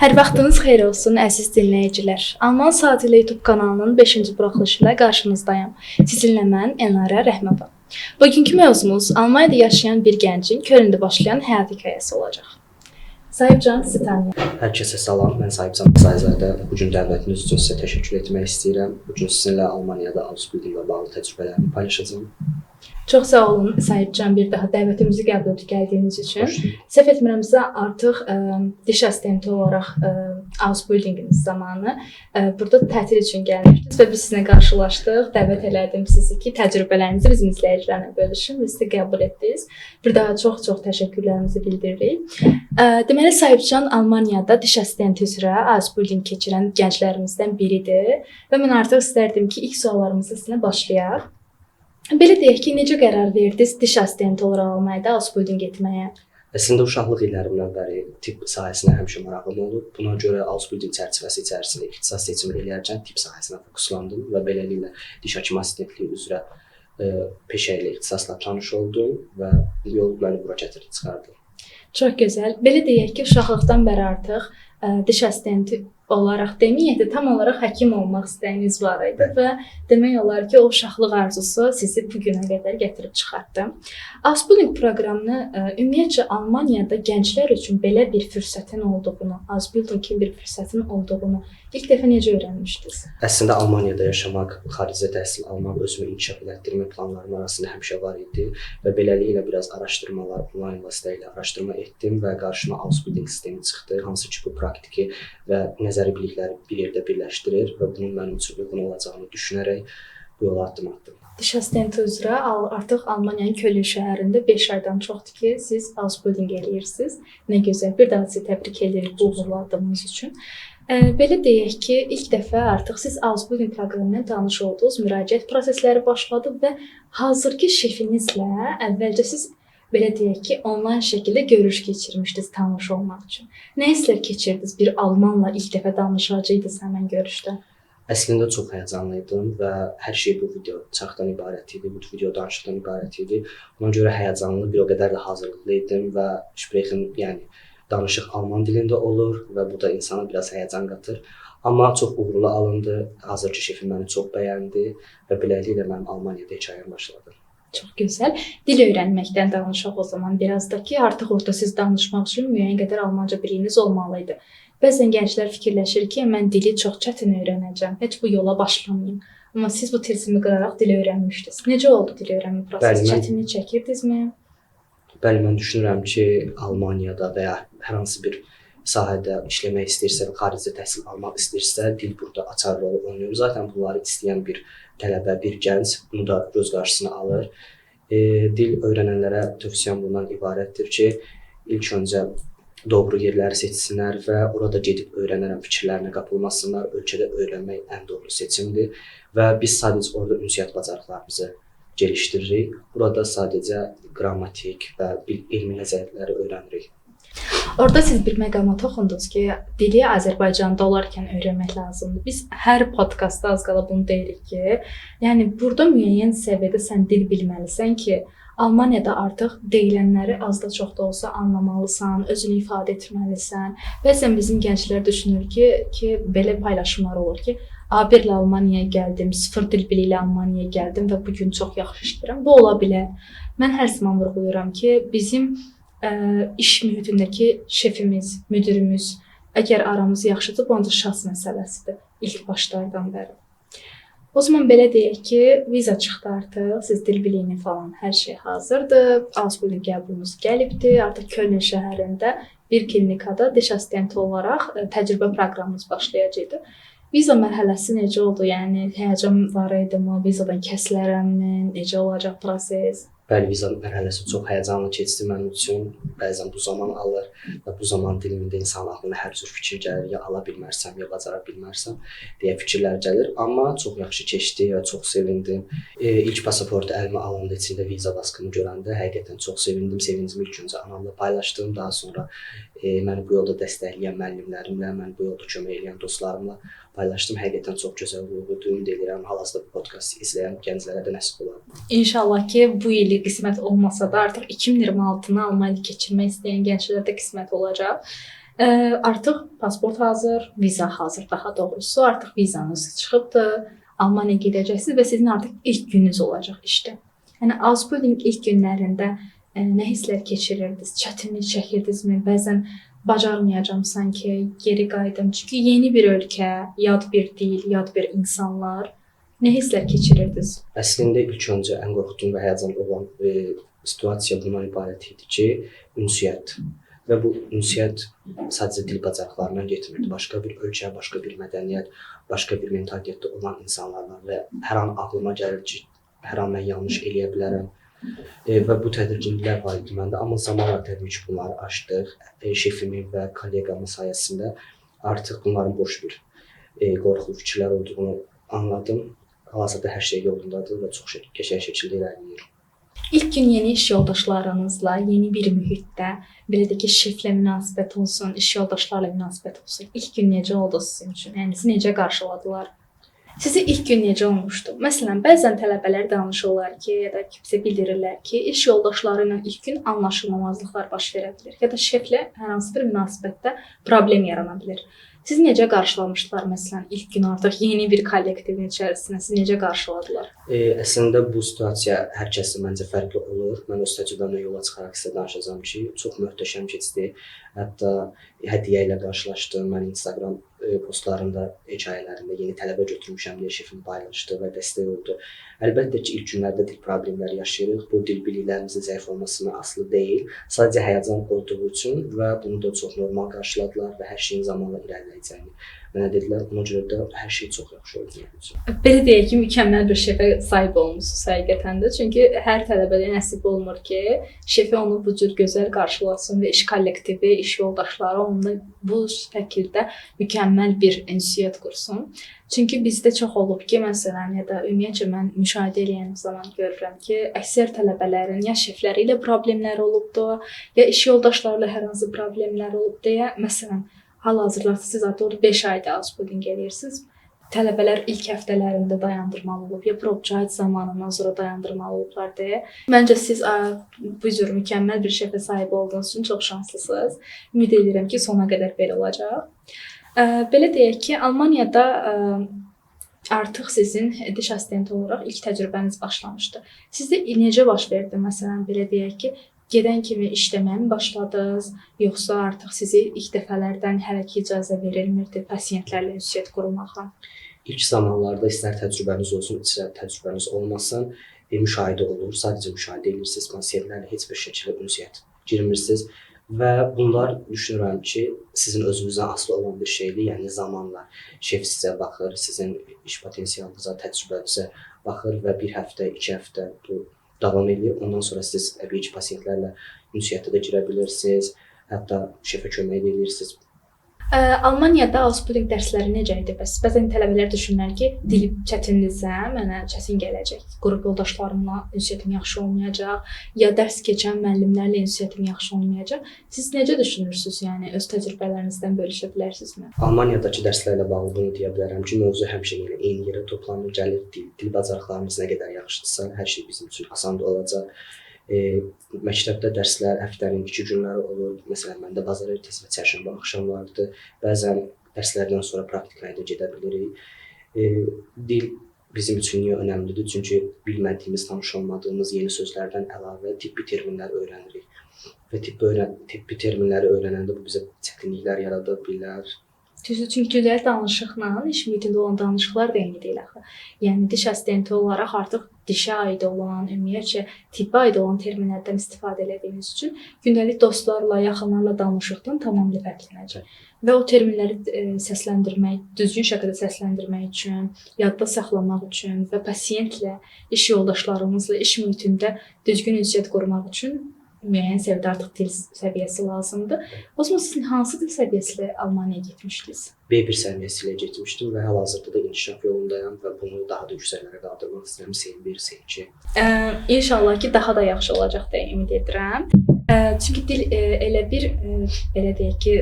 Hər vaxtınız xeyir olsun, əziz dinləyicilər. Alman Saatı ilə YouTube kanalının 5-ci buraxılışı ilə qarşınızdayam. Sizinlə mən Elnarə Rəhmova. Bugünkü mövzumuz Almaniyada yaşayan bir gəncin Kölndə başlayan həyat hekayəsi olacaq. Sahibcan, sizi tanıyaq. Hər kəsə salam, mən Sahibcan Sayzadə. Bu gün dəvətiniz üçün sizə təşəkkür etmək istəyirəm. Bu gün sizinlə Almaniyada Ausbildung ilə bağlı təcrübələrimi paylaşacağam. Çox sağ olun Sahibcan, bir daha dəvətimizi qəbul edib gəldiyiniz üçün. Səhv etmirəmsə, artıq diş assistenti olaraq Ausbildunginiz zamanı burada tətil üçün gəlmişdiniz və biz sizinlə qarşılaşdıq. Dəvət elədim sizi ki, təcrübələrinizi bizim izləyicilərlə bölüşün və siz də qəbul etdiniz. Bir daha çox-çox təşəkkürlərimizi bildiririk. Deməli, Sahibcan Almaniyada diş assistenti üzrə Ausbildung keçirən gənclərimizdən biridir və mən artıq istərdim ki, ilk suallarımızı sizinlə başlayaq. Belə deyək ki, necə qərar verdiniz diş assistenti olaraq Almaniyada Ausbildung etməyə? Əslində uşaqlıq illərimdən bəri tibb sahəsinə həmişə marağım olub. Buna görə Ausbildung çərçivəsi içərisində ixtisas seçimi eləyərkən tibb sahəsinə fokuslandım və beləliklə diş həkimi assistentliyi üzrə peşə ilə, ixtisasla tanış oldum və yol məni bura gətirib çıxardı. Çox gözəl. Belə deyək ki, uşaqlıqdan bəri artıq diş assistenti olaraq deməyək də, tam olaraq həkim olmaq istəyiniz var idi və demək olar ki, o uşaqlıq arzusu sizi bu günə qədər gətirib çıxartdı. Ausbildung proqramını ümumiyyətcə Almaniyada gənclər üçün belə bir fürsətin olduğunu, Ausbildung kimi bir fürsətin olduğunu ilk dəfə necə öyrənmişdiniz? Əslində Almaniyada yaşamaq, xaricdə təhsil almaq, özümü inkişaf elətdirmə planlarım arasında həmişə var idi və beləliklə biraz araşdırmalar, onlayn vasitə ilə araşdırma etdim və qarşıma Ausbildung sistemi çıxdı, hansı ki bu praktiki və nəzəri bilikləri bir yerdə birləşdirir və bunun mənim üçün uyğun olacağını düşünərək bu yola addım atdım. Diş assistenti üzrə artıq Almaniyanın Köln şəhərində 5 aydan çoxdur ki, siz Ausbildung eləyirsiniz. Nə gözəl. Bir daha sizi təbrik edirik bu uğurlu addımınız üçün. Belə deyək ki, ilk dəfə artıq siz Ausbildung proqramı ilə tanış oldunuz, müraciət prosesləri başladı və hazırki şefinizlə əvvəlcə siz belə deyək ki, onlayn şəkildə görüş keçirmişdiniz tanış olmaq üçün. Nə hisslər keçirdiniz bir almanla ilk dəfə danışacaqdınız həmin görüşdə? Əslində çox həyəcanlı idim və hər şey bu video çaxdan ibarət idi, bu video danışıqdan ibarət idi. Ona görə həyəcanlı, bir o qədər də hazırlıqlı idim və sprechen, yəni danışıq alman dilində olur və bu da insana biraz həyəcan qatır. Amma çox uğurlu alındı. Hazırki şefim məni çox bəyəndi və beləliklə mənim Almaniyada hekayəm başladı. Çox gözəl. Dil öyrənməkdən danışaq o zaman biraz da ki, artıq orada siz danışmaq üçün müəyyən qədər almanca biliyiniz olmalı idi. Bəzən gənclər fikirləşir ki, mən dili çox çətin öyrənəcəm, heç bu yola başlamayım. Amma siz bu tilsimi qıraraq dili öyrənmişdiniz. Necə oldu dil öyrənmə prosesi? Çətinlik çəkirdinizmi? Bəli, mən düşünürəm ki, Almaniyada və ya hər hansı bir sahədə işləmək istəyirsə və xaricdə təhsil almaq istəyirsə, dil burada açar rolu oynayır. Zaten bunları istəyən bir tələbə, bir gənc bunu da göz qarşısına alır. Dil öyrənənlərə tövsiyəm bundan ibarətdir ki, ilk öncə doğru yerləri seçsinlər və orada gedib öyrənərəm fikirlərinə qapılmasınlar. Ölkədə öyrənmək ən doğru seçimdir və biz sadəcə orada ünsiyyət bacarıqlarımızı gelişdiririk. Burada sadəcə qrammatik və elmi nəzəriyyələri öyrənirik. Orada siz bir məqama toxundunuz ki, dili Azərbaycanda olarkən öyrənmək lazımdır. Biz hər podkastda az qala bunu deyirik ki, yəni burada müəyyən səviyyədə sən dil bilməlisən ki, Almaniyada artıq deyilənləri az da çox da olsa anlamalısan, özünü ifadə etməlisən. Bəzən bizim gənclər düşünür ki, belə paylaşımlar olur ki, A1 ilə Almaniyaya gəldim, 0 dil biliyi ilə Almaniyaya gəldim və bu gün çox yaxşı işləyirəm. Bu ola bilər. Mən hər zaman vurğulayıram ki, bizim iş mühitindəki şefimiz, müdirimiz, əgər aramız yaxşıdır, bu ancaq şəxs məsələsidir ilk başlardan bəri. O zaman belə deyək ki, viza çıxdı artıq, siz dil biliyini falan hər şey hazırdır, Ausbildung qəbulunuz gəlibdir, artıq Köln şəhərində bir klinikada diş assistenti olaraq təcrübə proqramınız başlayacaqdı. Viza mərhələsi necə oldu? Yəni həyəcan var idimi? Vizadan kəsilərəmmi? Necə olacaq proses? Bəli, viza mərhələsi çox həyəcanlı keçdi mənim üçün. Bəzən bu zaman alır və bu zaman dilimində insanın ağlına hər cür fikir gəlir, ya ala bilmərsəm, ya bacara bilmərsəm deyə fikirlər gəlir. Amma çox yaxşı keçdi və çox sevindim. İlk pasaportu əlimə alanda, içində viza baskını görəndə həqiqətən çox sevindim. Sevincimi ilk öncə anamla paylaşdım. Daha sonra məni bu yolda dəstəkləyən müəllimlərimlə, məni bu yolda kömək eləyən dostlarımla paylaşdım. Həqiqətən çox gözəl duyğudur. Ümid edirəm hal-hazırda bu podkastı izləyən gənclərə də nəsib olar. İnşallah ki, bu ili qismət olmasa da artıq 2026-nı Almaniyada keçirmək istəyən gənclərə də qismət olacaq. Artıq pasport hazır, viza hazır, daha doğrusu artıq vizanız çıxıbdır. Almaniyaya gedəcəksiniz və sizin artıq ilk gününüz olacaq işdə. Yəni Ausbildung ilk günlərində nə hisslər keçirirdiniz? Çətinlik çəkirdinizmi? Bəzən bacarmayacağam sanki, geri qayıdım. Çünki yeni bir ölkə, yad bir dil, yad bir insanlar. Nə hisslər keçirirdiniz? Əslində ilk öncə ən qorxduğum və həyəcan olan situasiya bundan ibarət idi ki, ünsiyyət. Və bu ünsiyyət sadəcə dil bacarıqlarından getmirdi. Başqa bir ölkə, başqa bir mədəniyyət, başqa bir mentalitetdə olan insanlarla və hər an ağlıma gəlir ki, hər an mən yanlış eləyə bilərəm. Və bu tədirginliklər var idi məndə, amma zamanla təbii ki, bunları aşdıq. Şefimin və kolleqamın sayəsində artıq bunların boş bir qorxulu fikirlər olduğunu anladım. Hal-hazırda hər şey yolundadır və çox qəşəng şəkildə irəliləyir. İlk gün yeni iş yoldaşlarınızla, yeni bir mühitdə, belə deyək ki, şeflə münasibət olsun, iş yoldaşlarla münasibət olsun. İlk gün necə oldu sizin üçün? Yəni sizi necə qarşıladılar? Sizi ilk gün necə olmuşdu? Məsələn, bəzən tələbələr danışırlar ki, ya da ki, bizə bildirirlər ki, iş yoldaşları ilə ilk gün anlaşılmamazlıqlar baş verə bilər ya da şeflə hər hansı bir münasibətdə problem yarana bilər. Sizi necə qarşılamışdılar məsələn, ilk gün artıq yeni bir kollektivin içərisində sizi necə qarşıladılar? Əslində bu situasiya hər kəsin məncə fərqli olur. Mən öz təcrübəmdən yola çıxaraq sizə danışacağam ki, çox möhtəşəm keçdi. Hətta hədiyyə ilə qarşılaşdım. Mən Instagram postlarında, hekayələrində yeni tələbə götürmüşəm deyə şefim paylaşdı və dəstək oldu. Əlbəttə ki, ilk günlərdə dil problemləri yaşayırıq. Bu dil biliklərimizin zəif olmasından asılı deyil. Sadəcə həyəcan olduğu üçün və bunu da çox normal qarşıladılar və hər şeyin zamanla irəliləyəcəyini mənə dedilər. Ona görə də hər şey çox yaxşı oldu mənim üçün. Belə deyək ki, mükəmməl bir şefə sahib olmusunuz həqiqətən də. Çünki hər tələbədə nəsib olmur ki, şefi onu bu cür gözəl qarşılasın və iş kollektivi, iş yoldaşları onunla bu şəkildə mükəmməl bir ünsiyyət qursun. Çünki bizdə çox olub ki, məsələn, ya da ümumiyyətcə mən müşahidə eləyən zaman görürəm ki, əksər tələbələrin ya şefləri ilə problemləri olubdu, ya iş yoldaşları ilə hər hansı problemləri olub deyə, məsələn, hal-hazırda siz artıq orada 5 ayda Ausbildung eləyirsiniz. Tələbələr ilk həftələrində dayandırmalı olub, ya Probezeit zamanından sonra dayandırmalı olublar deyə. Məncə siz bu cür mükəmməl bir şefə sahib olduğunuz üçün çox şanslısınız. Ümid edirəm ki, sona qədər belə olacaq. Belə deyək ki, Almaniyada artıq sizin diş assistenti olaraq ilk təcrübəniz başlamışdı. Sizdə necə baş verdi? Məsələn, belə deyək ki, gedən kimi işləməyə mi başladınız, yoxsa artıq sizi ilk dəfələrdən hələ ki icazə verilmirdi pasientlərlə ünsiyyət qurmağa? İlk zamanlarda istər təcrübəniz olsun, istər təcrübəniz olmasın, müşahidə olur. Sadəcə müşahidə edirsiniz, pasientlərlə heç bir şəkildə ünsiyyət girmirsiniz. Və bunlar düşünürəm ki, sizin özünüzdən asılı olan bir şeydir. Yəni zamanla şef sizə baxır, sizin iş potensialınıza, təcrübənizə baxır və bir həftə, 2 həftə bu davam edir. Ondan sonra siz təbii ki, pasientlərlə ünsiyyətə də girə bilirsiniz, hətta şefə kömək də edirsiniz. Almaniyada Ausbildung dərsləri necə idi? Bəs bəzən tələbələr düşünürlər ki, dil çətindirsə, mənə çətin gələcək. Qrup yoldaşlarımla ünsiyyətim yaxşı olmayacaq, ya dərs keçən müəllimlərlə ünsiyyətim yaxşı olmayacaq. Siz necə düşünürsünüz? Yəni öz təcrübələrinizdən bölüşə bilərsinizmi? Almaniyadakı dərslərlə bağlı bunu deyə bilərəm ki, mövzu həmişə yenə eyni yerə toplanır, gəlir. Dil bacarıqlarımız nə qədər yaxşıdırsa, hər şey bizim üçün asan olacaq. Məktəbdə dərslər həftənin 2 günləri olur. Məsələn, məndə bazar ertəsi və çərşənbə axşamlarıdır. Bəzən dərslərdən sonra praktikaya da gedə bilirik. Dil bizim üçün niyə önəmlidir? Çünki bilmədiyimiz, tanış olmadığımız yeni sözlərdən əlavə tibbi terminlər öyrənirik. Və tibbi terminləri öyrənəndə bu bizə çətinliklər yarada bilər. Düzdür, çünki gündəlik danışıqla iş mühitində olan danışıqlar da eyni deyil axı. Yəni diş assistenti olaraq artıq dişə aid olan, ümumiyyətcə tibbə aid olan terminlərdən istifadə elədiyiniz üçün gündəlik dostlarla, yaxınlarla danışıqdan tamamilə fərqlənəcək. Və o terminləri səsləndirmək, düzgün şəkildə səsləndirmək üçün, yadda saxlamaq üçün və pasientlə, iş yoldaşlarımızla iş mühitində düzgün ünsiyyət qurmaq üçün müəyyən səviyyədə artıq dil səviyyəsi lazımdır. O zaman siz hansı dil səviyyəsi ilə Almaniyaya getmişdiniz? B1 səviyyəsi ilə getmişdim və hal-hazırda da inkişaf yolundayam və bunu daha da yüksəklərə qaldırmaq istəyirəm. C1, C2. İnşallah ki, daha da yaxşı olacaq deyə ümid edirəm. Çünki dil elə bir belə deyək ki,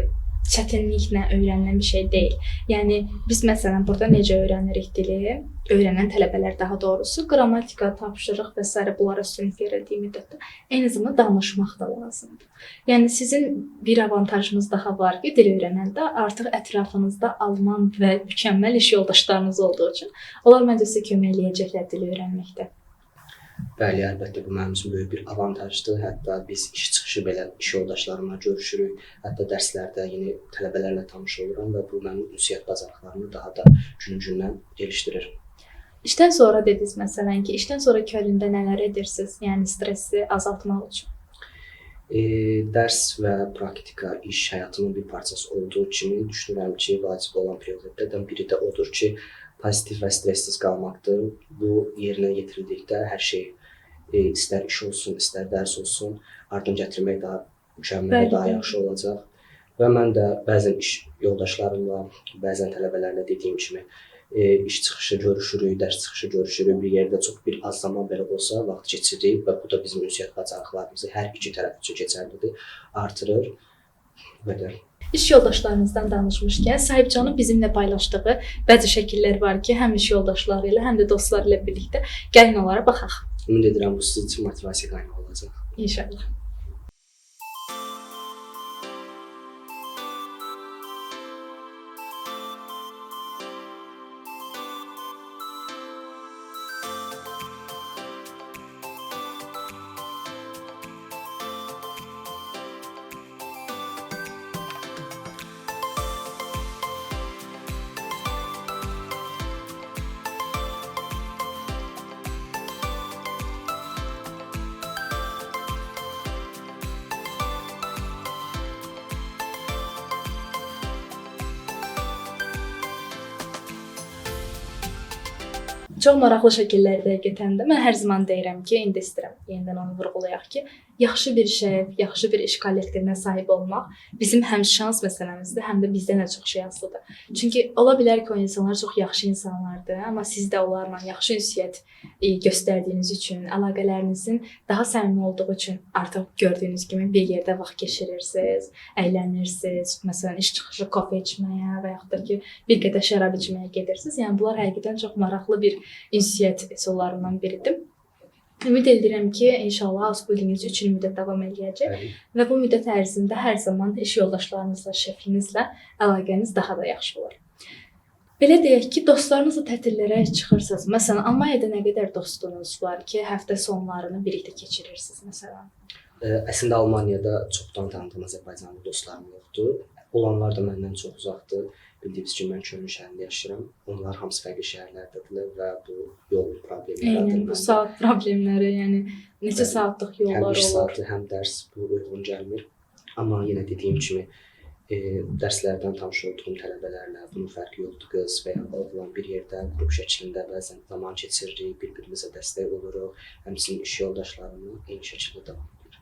çətinliklə öyrənilən bir şey deyil. Yəni biz məsələn burada necə öyrənirik dili? Öyrənən tələbələr daha doğrusu qrammatika, tapşırıq və sairə bunlara üstünlük verildiyi müddətdə eyni zamanda danışmaq da lazımdır. Yəni sizin bir avantajınız daha var ki, dil öyrənəndə artıq ətrafınızda alman və mükəmməl iş yoldaşlarınız olduğu üçün onlar məncə sizə kömək eləyəcəklər dili öyrənməkdə. Bəli, əlbəttə bu mənim üçün böyük bir avantajdır. Hətta biz iş çıxışı belə iş yoldaşlarımla görüşürük. Hətta dərslərdə yeni tələbələrlə tanış oluram və bu mənim ünsiyyət bacarıqlarımı daha da gün-gündən gelişdirir. İşdən sonra dediniz məsələn ki, işdən sonra Kölndə nələr edirsiniz? Yəni stressi azaltmaq üçün. Dərs və praktika iş həyatının bir parçası olduğu kimi düşünürəm ki, vacib olan prioritetlərdən biri də odur ki, pozitiv və stressiz qalmaqdır. Bu yerinə yetirildikdə hər şey istər iş olsun, istər dərs olsun, ardın gətirmək daha mükəmməl və daha yaxşı olacaq. Və mən də bəzən iş yoldaşlarımla, bəzən tələbələrlə dediyim kimi iş çıxışı görüşürük, dərs çıxışı görüşürük. Bir yerdə çox bir az zaman belə olsa vaxt keçiririk və bu da bizim ünsiyyət bacarıqlarımızı hər iki tərəf üçün keçərlidir, artırır. Bu qədər. İş yoldaşlarınızdan danışmışkən, Sahibcanın bizimlə paylaşdığı bəzi şəkillər var ki, həm iş yoldaşları ilə, həm də dostları ilə birlikdə gəlin onlara baxaq. Ümid edirəm bu sizin üçün motivasiya qaynağı olacaq. İnşallah. Çox maraqlı şəkillər həqiqətən də. Mən hər zaman deyirəm ki, indi istəyirəm yenidən onu vurğulayaq ki, yaxşı bir şəf, yaxşı bir iş kollektivinə sahib olmaq bizim həm şans məsələmizdir, həm də bizdən də çox şey asılıdır. Çünki ola bilər ki, o insanlar çox yaxşı insanlardır, amma siz də onlarla yaxşı ünsiyyət göstərdiyiniz üçün, əlaqələrinizin daha səmimi olduğu üçün artıq gördüyünüz kimi bir yerdə vaxt keçirirsiniz, əylənirsiniz, məsələn, iş çıxışı kofe içməyə və yaxud da ki, bir qədər şərab içməyə gedirsiniz. Yəni bunlar həqiqətən çox maraqlı bir ünsiyyət üsullarından biridir. Ümid edirəm ki, inşallah Ausbildungunuz 3 il müddət davam eləyəcək və bu müddət ərzində hər zaman iş yoldaşlarınızla, şəfinizlə əlaqəniz daha da yaxşı olar. Belə deyək ki, dostlarınızla tətillərə çıxırsınız. Məsələn, Almaniyada nə qədər dostunuz var ki, həftə sonlarını birlikdə keçirirsiniz məsələn? Əslində Almaniyada çoxdan tanıdığım Azərbaycanlı dostlarım yoxdur. Olanlar da məndən çox uzaqdır. Bildiyiniz kimi mən Köln şəhərində yaşayıram. Onlar hamısı fərqli şəhərlərdədirlər və bu yol problemi yaradır. Eynən bu saat problemləri, yəni neçə saatlıq yollar həm iş olur. Saatı, həm dərs bu uyğun gəlmir. Amma yenə dediyim kimi dərslərdən tanış olduğum tələbələrlə bunun fərqi yoxdur. Qız və ya oğlan bir yerdə qrup şəklində bəzən zaman keçiririk, bir-birimizə dəstək oluruq. Həmçinin iş yoldaşlarımla eyni şəkildə davam edir.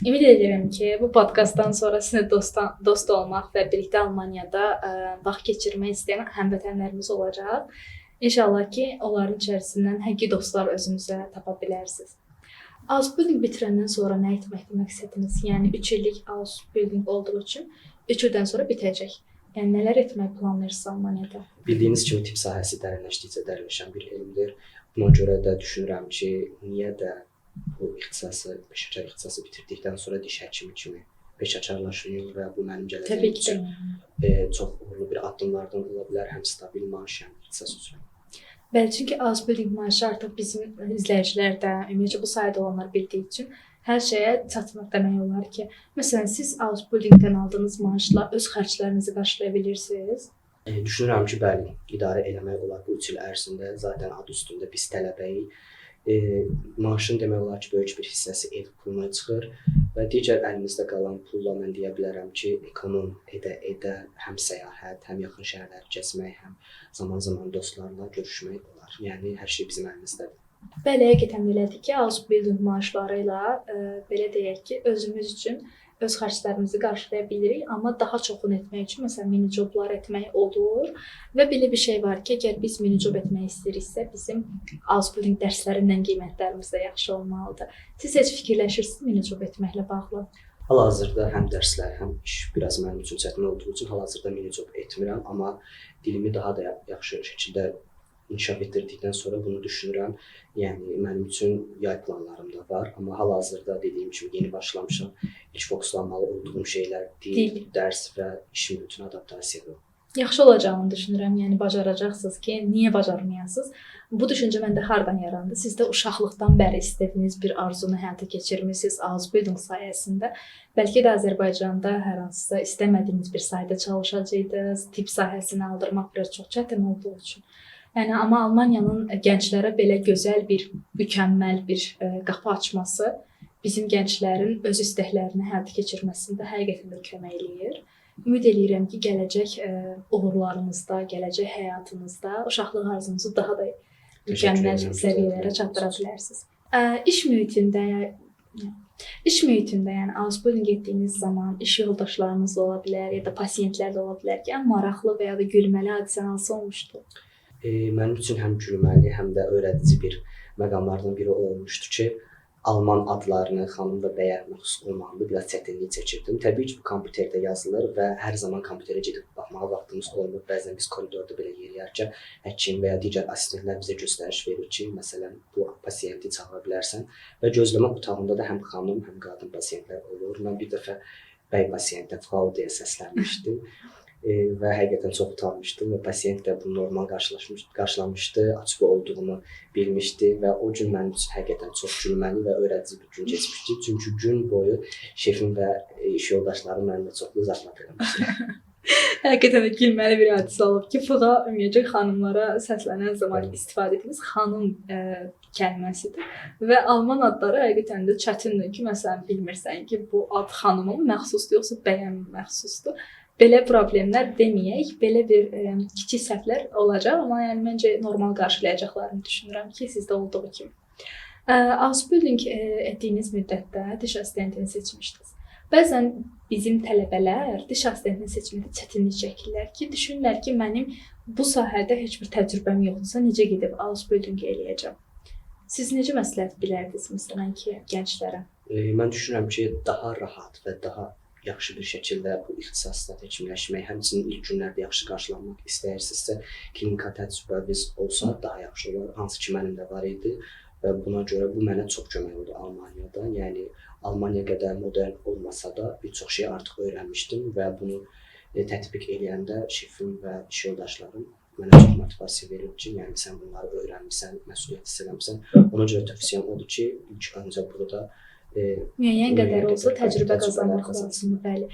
Ümid edirəm ki, bu podkastdan sonra sizinlə dost olmaq və birlikdə Almaniyada vaxt keçirmək istəyən həmvətənlərimiz olacaq. İnşallah ki, onların içərisindən həqiqi dostlar özünüzə tapa bilərsiniz. Ausbildung bitirəndən sonra nə etməkdir məqsədiniz? Yəni 3 illik Ausbildung olduğu üçün 3 ildən sonra bitəcək. Yəni nələr etmək planlayırsınız Almaniyada? Bildiyiniz kimi tibb sahəsi dərinləşdikcə dərinləşən bir elmdir. Buna görə də düşünürəm ki, niyə də bu ixtisası, peşəkar ixtisası bitirdikdən sonra diş həkimi kimi peşəkarlaşmayım və bu mənim gələcəyim üçün çox uğurlu bir addımlardan ola bilər, həm stabil maaş, həm ixtisas üzrə. Bəli, çünki Ausbildung maaşı artıq bizim izləyicilər də, ümumiyyətcə bu sahədə olanlar bildiyi üçün hər şeyə çatmaq demək olar ki, məsələn, siz Ausbildungdən aldığınız maaşla öz xərclərinizi qarşılaya bilirsiniz? Düşünürəm ki, bəli, idarə eləmək olar bu 3 il ərzində. Zaten adı üstündə biz tələbəyik. Maaşın demək olar ki, böyük bir hissəsi ev puluna çıxır və digər əlimizdə qalan pulla mən deyə bilərəm ki, ekonom edə-edə həm səyahət, həm yaxın şəhərləri gəzmək, həm zaman-zaman dostlarla görüşmək olar. Yəni hər şey bizim əlimizdədir. Bəli, həqiqətən belədir ki, Ausbildung maaşları ilə belə deyək ki, özümüz üçün öz xərclərimizi qarşılaya bilirik, amma daha çoxunu etmək üçün məsələn mini joblar etmək olur və belə bir şey var ki, əgər biz mini job etmək istəyiriksə, bizim Ausbildung dərslərindən qiymətlərimiz də yaxşı olmalıdır. Siz heç fikirləşirsiniz mini job etməklə bağlı? Hal-hazırda həm dərslər, həm iş biraz mənim üçün çətin olduğu üçün hal-hazırda mini job etmirəm, amma dilimi daha da yaxşı şəkildə inkişaf etdirdikdən sonra bunu düşünürəm. Yəni mənim üçün yay planlarım da var, amma hal-hazırda dediyim kimi yeni başlamışam. İlk fokuslanmalı olduğum şeylər dil, dərs və iş mühitinə adaptasiyadır. Yaxşı olacağını düşünürəm. Yəni bacaracaqsınız ki, niyə bacarmayasınız? Bu düşüncə məndə hardan yarandı? Siz də uşaqlıqdan bəri istədiyiniz bir arzunu həyata keçirmisiniz Ausbildung sayəsində. Bəlkə də Azərbaycanda hər hansısa istəmədiyiniz bir sahədə çalışacaqdınız. Tibb sahəsini aldırmaq biraz çox çətin olduğu üçün. Yəni amma Almaniyanın gənclərə belə gözəl bir, mükəmməl bir qapı açması bizim gənclərin öz istəklərini həyata keçirməsində həqiqətən də kömək eləyir. Ümid eləyirəm ki, gələcək uğurlarınızda, gələcək həyatınızda uşaqlıq arzunuzu daha da mükəmməl səviyyələrə çatdıra bilərsiniz. İş mühitində, yəni Ausbildung etdiyiniz zaman iş yoldaşlarınızla ola bilər ya da pasientlərlə ola bilər ki, ən maraqlı və ya da gülməli hadisə hansı olmuşdu? Mənim üçün həm gülməli, həm də öyrədici bir məqamlardan biri olmuşdu ki, Alman adlarını xanım və bəyə məxsus olmağında biraz çətinlik çəkirdim. Təbii ki, bu kompüterdə yazılır və hər zaman kompüterə gedib baxmağa vaxtımız olmur. Bəzən biz koridorda belə yeriyərkən həkim və ya digər assistentlər bizə göstəriş verir ki, məsələn, bu pasiyenti çağıra bilərsən və gözləmə otağında da həm xanım, həm qadın pasiyentlər olur. Mən bir dəfə bəy pasiyentə Frau deyə səslənmişdim. Və həqiqətən çox utanmışdım və pasiyent də bunu normal qarşılamışdı, açıq olduğumu bilmişdi və o gün mənim üçün həqiqətən çox gülməli və öyrədici bir gün keçmişdi. Çünki gün boyu şefim və iş yoldaşlarım mənimlə çoxlu zarafat eləmişdi. Həqiqətən də gülməli bir hadisə olub ki, Fığa ümumiyyətcə xanımlara səslənən zaman istifadə etdiyimiz xanım kəlməsidir və alman adları həqiqətən də çətindir ki, məsələn bilmirsən ki, bu ad xanıma mı məxsusdur yoxsa bəyə mi məxsusdur. Belə problemlər deməyək, belə bir kiçik səhvlər olacaq, amma yəni məncə normal qarşılayacaqlarını düşünürəm ki, sizdə olduğu kimi. Ausbildung etdiyiniz müddətdə diş assistentini seçmişdiniz. Bəzən bizim tələbələr diş assistentini seçməkdə çətinlik çəkirlər ki, düşünürlər ki, mənim bu sahədə heç bir təcrübəm yoxdursa, necə gedib Ausbildung eləyəcəm? Siz necə məsləhət bilərdiniz məsələn ki, gənclərə? Mən düşünürəm ki, daha rahat və daha yaxşı bir şəkildə bu ixtisasda təkmilləşmək, həmçinin ilk günlərdə yaxşı qarşılanmaq istəyirsinizsə, klinika təcrübəniz olsa daha yaxşı olar, hansı ki mənim də var idi və buna görə bu mənə çox kömək oldu Almaniyada. Yəni Almaniya qədər modern olmasa da bir çox şeyi artıq öyrənmişdim və bunu tətbiq eləyəndə şefim və iş yoldaşlarım mənə çox motivasiya verir ki, yəni sən bunları öyrənmisən, məsuliyyət hiss eləmisən. Ona görə tövsiyəm odur ki, ilk öncə burada müəyyən qədər olsa təcrübə qazanmaq lazımdır, bəli.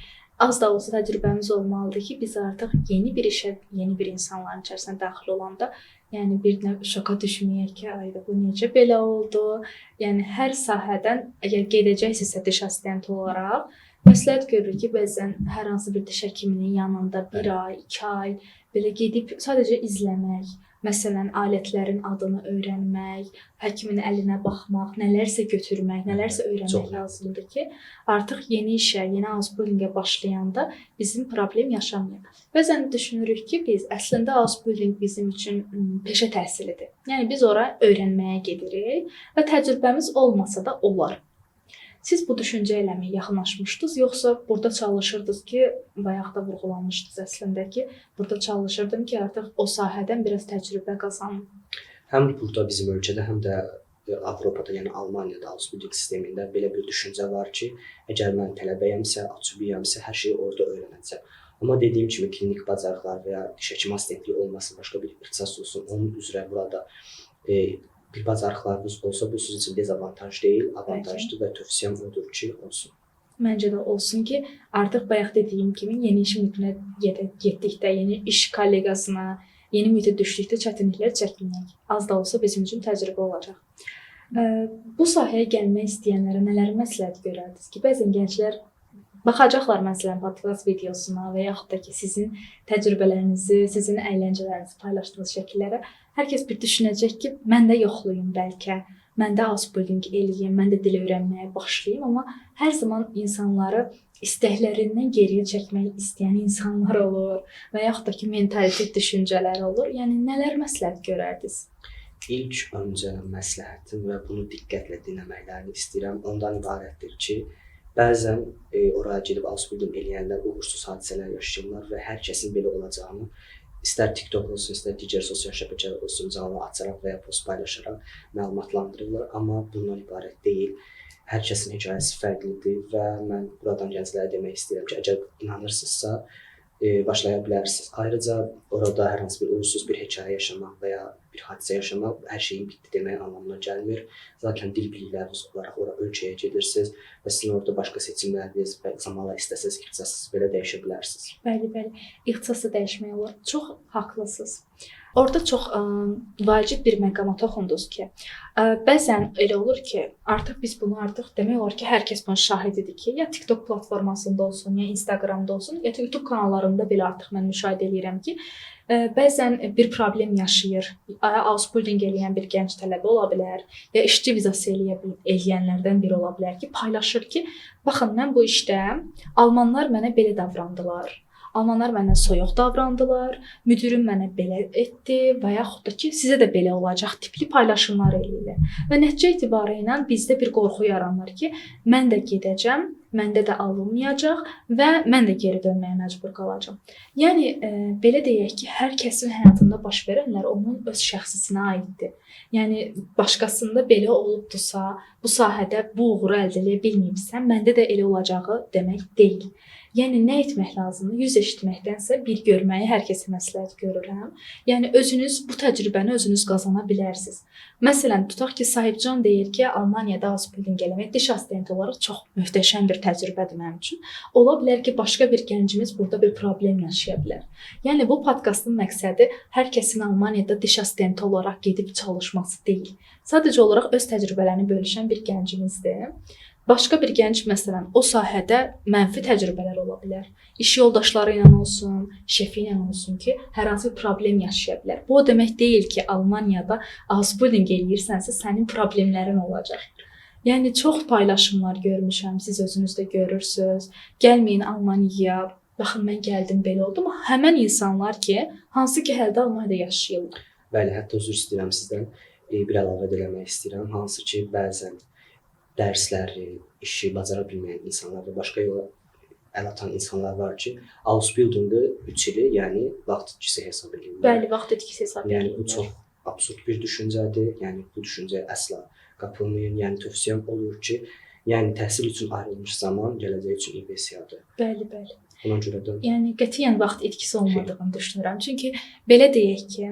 Az da olsa təcrübəmiz olmalıdır ki, biz artıq yeni bir işə, yeni bir insanların içərisinə daxil olanda, yəni bir növ şoka düşməyək ki, ayda bu necə belə oldu? Yəni hər sahədən əgər gedəcəksinizsə diş assistenti olaraq, məsləhət görürük ki, bəzən hər hansı bir diş həkiminin yanında bir ay, 2 ay belə gedib sadəcə izləmək, məsələn, alətlərin adını öyrənmək, həkimin əlinə baxmaq, nələrsə götürmək, nələrsə öyrənmək lazımdır ki, artıq yeni işə, yeni Ausbildungə başlayanda bizim problem yaşamayaq. Bəzən düşünürük ki, biz əslində Ausbildung bizim üçün peşə təhsilidir. Yəni biz ora öyrənməyə gedirik və təcrübəmiz olmasa da olar. Siz bu düşüncə ilə mi yaxınlaşmışdınız, yoxsa burada çalışırdınız ki, bayaq da vurğulamışdınız əslində ki, burada çalışırdım ki, artıq o sahədən biraz təcrübə qazanım? Həm burada bizim ölkədə, həm də Avropada, yəni Almaniyada Ausbildung sistemində belə bir düşüncə var ki, əgər mən tələbəyəmsə, açubiyəmsə, hər şeyi orada öyrənəcəm. Amma dediyim kimi klinik bacarıqlar və ya diş həkimi assistentliyi olmasın, başqa bir ixtisas olsun, onun üzrə burada bir bacarıqlarınız olsa, bu sizin üçün dezavantaj deyil, avantajdır və tövsiyəm odur ki, olsun. Məncə də olsun ki, artıq bayaq dediyim kimi yeni iş mühitinə getdikdə, yeni iş kolleqasına, yeni mühitə düşdükdə çətinliklər çəkməyək. Az da olsa bizim üçün təcrübə olacaq. Bu sahəyə gəlmək istəyənlərə nələr məsləhət görərdiniz ki, bəzən gənclər baxacaqlar məsələn podcast videosuna və yaxud da ki, sizin təcrübələrinizi, sizin əyləncələrinizi paylaşdığınız şəkillərə hər kəs bir düşünəcək ki, mən də yoxlayım bəlkə, mən də Ausbildung eləyim, mən də dil öyrənməyə başlayım, amma hər zaman insanları istəklərindən geriyə çəkmək istəyən insanlar olur və yaxud da ki, mentalitet düşüncələri olur. Yəni nələr məsləhət görərdiniz? İlk öncə məsləhətim və bunu diqqətlə dinləməklərini istəyirəm. Ondan ibarətdir ki, Bəzən ora gedib Ausbildung eləyənlər uğursuz hadisələr yaşayırlar və hər kəsin belə olacağını istər TikTok olsun, istər digər sosial şəbəkələr olsun, canlı açaraq və ya post paylaşaraq məlumatlandırırlar, amma bundan ibarət deyil. Hər kəsin hekayəsi fərqlidir və mən buradan gənclərə demək istəyirəm ki, əgər inanırsınızsa, başlaya bilərsiniz. Ayrıca orada hər hansı bir uğursuz bir hekayə yaşamaq və ya bir hadisə yaşamaq hər şeyin bitdi demək anlamına gəlmir. Zaten dil bilikləriniz olaraq ora ölkəyə gedirsiniz və sizin orada başqa seçimləriniz və zamanla istəsəz ixtisasınızı belə dəyişə bilərsiniz. Bəli, bəli. İxtisası dəyişmək olar. Çox haqlısınız. Orada çox vacib bir məqama toxundunuz ki, bəzən elə olur ki, artıq biz bunu artıq demək olar ki, hər kəs bunun şahididir ki, ya TikTok platformasında olsun, ya Instagramda olsun, ya da YouTube kanallarında belə artıq mən müşahidə eləyirəm ki, bəzən bir problem yaşayır. Ausbildung eləyən bir gənc tələbə ola bilər, ya işçi vizası eləyənlərdən biri ola bilər ki, paylaşır ki, baxın mən bu işdə almanlar mənə belə davrandılar. Almanlar məndən soyuq davrandılar, müdirim mənə belə etdi və yaxud da ki, sizə də belə olacaq tipli paylaşımlar eləyirlər. Və nəticə etibarı ilə bizdə bir qorxu yaranır ki, mən də gedəcəm, məndə də alınmayacaq və mən də geri dönməyə məcbur qalacağam. Yəni belə deyək ki, hər kəsin həyatında baş verənlər onun öz şəxsisinə aiddir. Yəni başqasında belə olubdursa, bu sahədə bu uğuru əldə edə bilməyibsə, məndə də elə olacağı demək deyil. Yəni nə etmək lazımdır? 100 eşitməkdənsə bir görməyi hər kəsə məsləhət görürəm. Yəni özünüz bu təcrübəni özünüz qazana bilərsiniz. Məsələn, tutaq ki, Sahibcan deyir ki, Almaniyada Ausbildung eləmək diş assistenti olaraq çox möhtəşəm bir təcrübədir mənim üçün. Ola bilər ki, başqa bir gəncimiz burada bir problem yaşaya bilər. Yəni bu podkastın məqsədi hər kəsin Almaniyada diş assistenti olaraq gedib çalışması deyil. Sadəcə olaraq öz təcrübələrini bölüşən bir gəncimizdir. Başqa bir gənc məsələn o sahədə mənfi təcrübələr ola bilər. İş yoldaşları ilə olsun, şefi ilə olsun ki, hər hansı bir problem yaşaya bilər. Bu o demək deyil ki, Almaniyada Ausbildung eləyirsənsə sənin problemlərin olacaq. Yəni çox paylaşımlar görmüşəm, siz özünüz də görürsüz. Gəlməyin Almaniyaya. Baxın mən gəldim belə oldum. Həmin insanlar ki, hansı ki hələ də Almaniyada yaşayırlar. Bəli, hətta üzr istəyirəm sizdən. Bir əlavə də eləmək istəyirəm. Hansı ki, bəzən dərsləri, işi bacara bilməyən insanlar və başqa yola əl atan insanlar var ki, Ausbildungu 3 ili, yəni vaxt itkisi hesab edirlər. Bəli, vaxt itkisi hesab edirlər. Yəni bu çox absurd bir düşüncədir. Yəni bu düşüncəyə əsla qapılmayın. Yəni tövsiyəm olur ki, yəni təhsil üçün ayrılmış zaman gələcək üçün investisiyadır. Bəli, bəli. Buna görə də yəni qətiyyən vaxt itkisi olmadığını düşünürəm. Çünki belə deyək ki,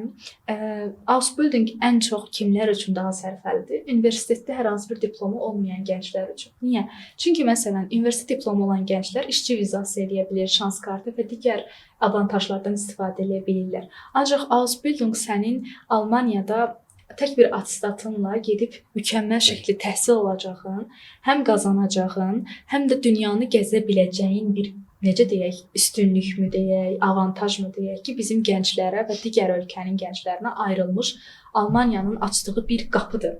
Ausbildung ən çox kimlər üçün daha sərfəlidir? Universitetdə hər hansı bir diplomu olmayan gənclər üçün. Niyə? Çünki məsələn, universitet diplomu olan gənclər işçi vizası eləyə bilir, şans kartı və digər avantajlardan istifadə edə bilirlər. Ancaq Ausbildung sənin Almaniyada tək bir attestatınla gedib mükəmməl şəkildə təhsil alacağın, həm qazanacağın, həm də dünyanı gəzə biləcəyin bir necə deyək, üstünlükmü deyək, avantajmı deyək ki, bizim gənclərə və digər ölkənin gənclərinə ayrılmış Almaniyanın açdığı bir qapıdır.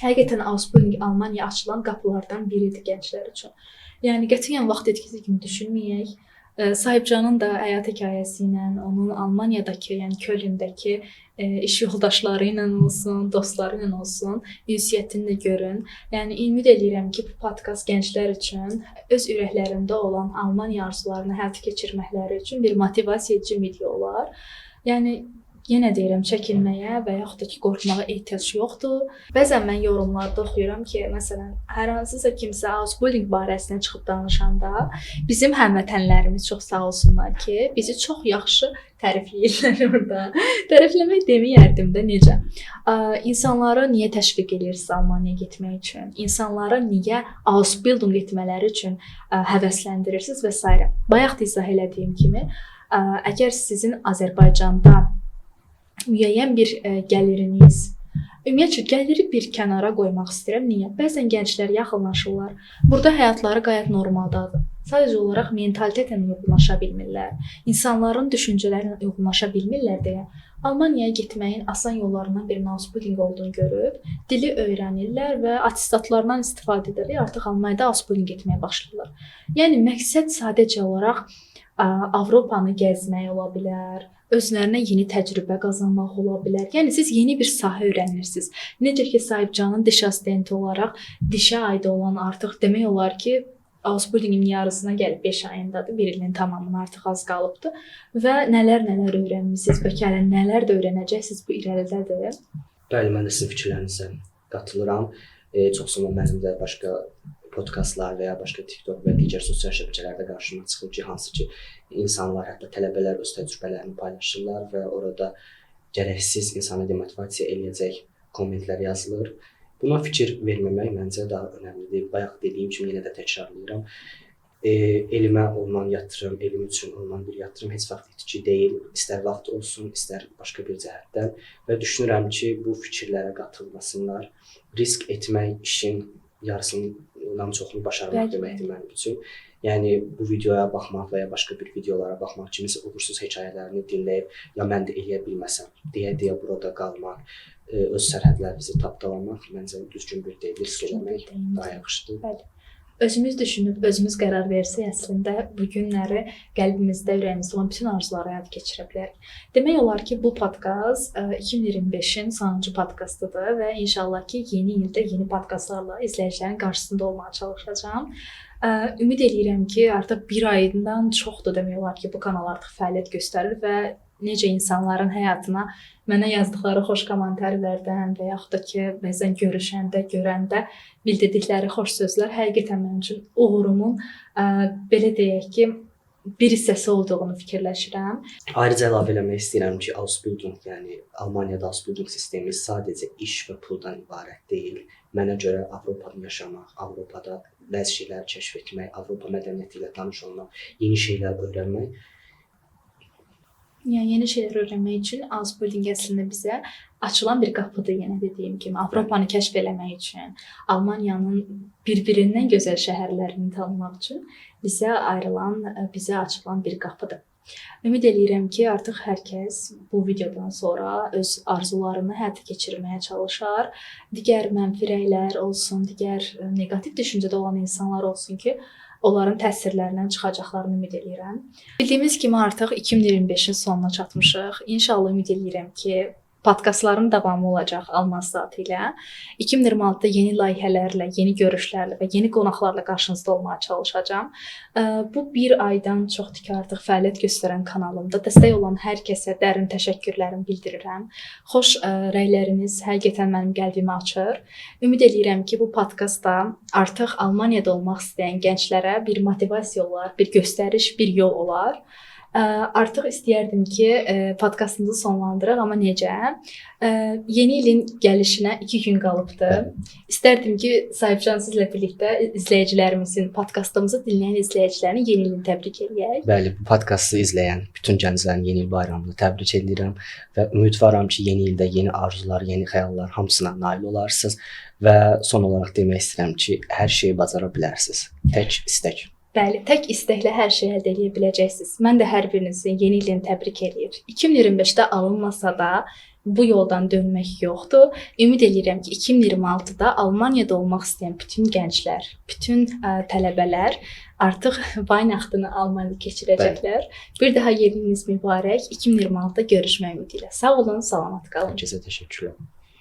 Həqiqətən Ausbildung Almaniya açılan qapılardan biridir gənclər üçün. Yəni qətiyyən vaxt itkisi kimi düşünməyək. Sahibcanın da həyat hekayəsi ilə, onun Almaniyadakı, yəni Kölndəki iş yoldaşları ilə olsun, dostları ilə olsun, ünsiyyətini də görün. Yəni ümid eləyirəm ki, bu podkast gənclər üçün öz ürəklərində olan Almaniya arzularını həyata keçirməkləri üçün bir motivasiya edici video olar. Yəni yenə deyirəm, çəkinməyə və yaxud da ki, qorxmağa ehtiyac yoxdur. Bəzən mən yorumlarda oxuyuram ki, məsələn, hər hansısa kimsə Ausbildung barəsində çıxıb danışanda bizim həmvətənlərimiz çox sağ olsunlar ki, bizi çox yaxşı tərifləyirlər orada. Tərifləmək deməyərdim də necə. İnsanları niyə təşviq edirsiniz Almaniyaya getmək üçün? İnsanları niyə Ausbildung etmələri üçün həvəsləndirirsiniz və s. Bayaq da izah elədiyim kimi, əgər sizin Azərbaycanda müəyyən bir gəliriniz, ümumiyyətcə gəliri bir kənara qoymaq istəyirəm. Niyə? Bəzən gənclər yaxınlaşırlar. Burada həyatları qayət normaldadır. Sadəcə olaraq mentalitetlə uyğunlaşa bilmirlər. İnsanların düşüncələrlə uyğunlaşa bilmirlər deyə Almaniyaya getməyin asan yollarından birinin Ausbildung olduğunu görüb, dili öyrənirlər və attestatlarından istifadə edərək artıq Almaniyada Ausbildung etməyə başlayırlar. Yəni məqsəd sadəcə olaraq Avropanı gəzmək ola bilər, özlərinə yeni təcrübə qazanmaq ola bilər. Yəni siz yeni bir sahə öyrənirsiniz. Necə ki, Sahibcanın diş assistenti olaraq dişə aid olan artıq demək olar ki, Ausbildungin yarısına gəlib 5 ayındadır. Bir ilin tamamına artıq az qalıbdır və nələr-nələr öyrənmisiniz, bəlkə hələ nələr də öyrənəcəksiniz bu irəlidədir. Bəli, mən də sizin fikirlərinizə qatılıram. Çox zaman mənim də başqa podkastlar və ya başqa TikTok və digər sosial şəbəkələrdə qarşıma çıxır ki, hansı ki insanlar, hətta tələbələr öz təcrübələrini paylaşırlar və orada gərəksiz insanı demotivasiya eləyəcək kommentlər yazılır. Buna fikir verməmək məncə daha önəmlidir. Bayaq dediyim kimi yenə də təkrarlayıram. Elmə olunan yatırım, elm üçün olunan bir yatırım heç vaxt itki deyil, istər vaxt olsun, istər başqa bir cəhətdən və düşünürəm ki, bu fikirlərə qatılmasınlar. Risk etmək işin yarısından çoxunu başarmaq deməkdir mənim üçün. Yəni bu videoya baxmaq və ya başqa bir videolara baxmaq, kimisə uğursuz hekayələrini dinləyib, ya mən də eləyə bilməsəm deyə-deyə burada qalmaq, öz sərhədlərinizi tapdalamaq məncə düzgün bir deyil, risk eləmək daha yaxşıdır. Bəli. Özümüz düşünüb, özümüz qərar versək əslində bu günləri qəlbimizdə, ürəyimizdə olan bütün arzuları həyata keçirə bilərik. Demək olar ki, bu podkast 2025-in sonuncu podkastıdır və inşallah ki, yeni ildə yeni podkastlarla izləyicilərin qarşısında olmağa çalışacağam. Ümid eləyirəm ki, artıq bir aydan çoxdur demək olar ki, bu kanal artıq fəaliyyət göstərir və necə insanların həyatına mənə yazdıqları xoş kommentarlardan və yaxud da ki, bəzən görüşəndə, görəndə bildirdikləri xoş sözlər həqiqətən mənim üçün uğurumun belə deyək ki, bir hissəsi olduğunu fikirləşirəm. Ayrıca əlavə eləmək istəyirəm ki, Ausbildung, yəni Almaniyada Ausbildung sistemi sadəcə iş və puldan ibarət deyil. Mənə görə Avropada yaşamaq, Avropada bəzi şeyləri kəşf etmək, Avropa mədəniyyəti ilə tanış olmaq, yeni şeylər öyrənmək. Yəni yeni şeylər öyrənmək üçün Ausbildung əslində bizə açılan bir qapıdır, yenə dediyim kimi. Avropanı kəşf eləmək üçün, Almaniyanın bir-birindən gözəl şəhərlərini tanımaq üçün bizə ayrılan, bizə açılan bir qapıdır. Ümid eləyirəm ki, artıq hər kəs bu videodan sonra öz arzularını həyata keçirməyə çalışar. Digər mənfi rəylər olsun, digər neqativ düşüncədə olan insanlar olsun ki, onların təsirlərindən çıxacaqlarını ümid eləyirəm. Bildiyimiz kimi artıq 2025-in sonuna çatmışıq. İnşallah ümid eləyirəm ki, podkastların davamı olacaq Alman saatı ilə. 2026-da yeni layihələrlə, yeni görüşlərlə və yeni qonaqlarla qarşınızda olmağa çalışacağam. Bu bir aydan çoxdur ki, artıq fəaliyyət göstərən kanalımda dəstək olan hər kəsə dərin təşəkkürlərimi bildirirəm. Xoş rəyləriniz həqiqətən mənim qəlbimi açır. Ümid eləyirəm ki, bu podkast da artıq Almaniyada olmaq istəyən gənclərə bir motivasiya olar, bir göstəriş, bir yol olar. Artıq istəyərdim ki, podkastımızı sonlandıraq, amma necə? Yeni ilin gəlişinə 2 gün qalıbdır. İstərdim ki, Sahibcan sizlə birlikdə izləyicilərimizin, podkastımızı dinləyən izləyicilərin yeni ilini təbrik eləyək. Bəli, bu podkastı izləyən bütün gənclərin yeni il bayramını təbrik edirəm və ümidvaram ki, yeni ildə yeni arzular, yeni xəyallar hamısına nail olarsınız və son olaraq demək istəyirəm ki, hər şeyi bacara bilərsiniz. Tək istək. Bəli, tək istəklə hər şeyi əldə edə biləcəksiniz. Mən də hər birinizin yeni ilini təbrik eləyir. 2025-də alınmasa da bu yoldan dönmək yoxdur. Ümid eləyirəm ki, 2026-da Almaniyada olmaq istəyən bütün gənclər, bütün tələbələr artıq Weihnachtını Almaniyada keçirəcəklər. Bəli. Bir daha yeni iliniz mübarək. 2026-da görüşmək ümidi ilə. Sağ olun, salamat qalın. Hər kəsə təşəkkürlər.